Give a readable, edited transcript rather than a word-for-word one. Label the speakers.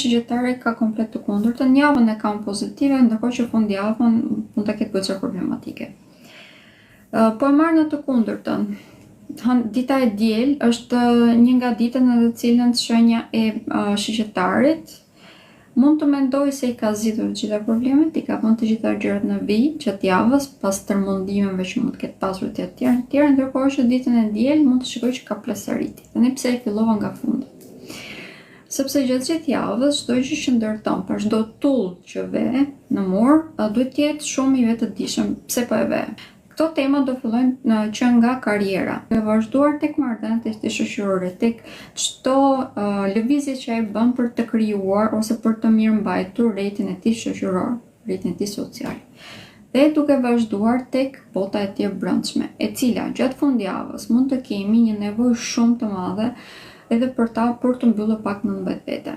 Speaker 1: Shigjetarit ka komplet të kundërtën, javën e kam pozitive, ndërkohë që fundjavën mund ta ketë goxha problematike. Po e marr në të kundërtën. Dita e diel është një nga ditët në të cilën shenja e Shigjetarit mund të mendojë se i ka zgjidhur të gjitha problemet, i ka vënë të gjitha gjërat në vijë gjatë javës, pas tërmundimeve që mund të ketë pasur të tjera, të tjera, ndërkohë që ditën e diel mund të shikoj që ka plasaritje. Tani pse e fillova nga fundi? Sepse gjatë gjithë javës, çdo gjë që ndërton, pra çdo tull që ve në mur, duhet të jetë shumë i vetëdijshëm pse po e ve. Këto tema do fillojnë në që nga karriera, duke vazhduar tek marrëdhëniet e shoqërore, tek çdo lëvizje që ai bën për të krijuar ose për të mirëmbajtur rrethin e tij shoqëror, rrethin e tij social. Dhe duke vazhduar tek bota e tij e brendshme, e cila gjatë fundjavës mund të kemi një nevojë shumë të madhe edhe për ta për të mbyllur pak në vetvete.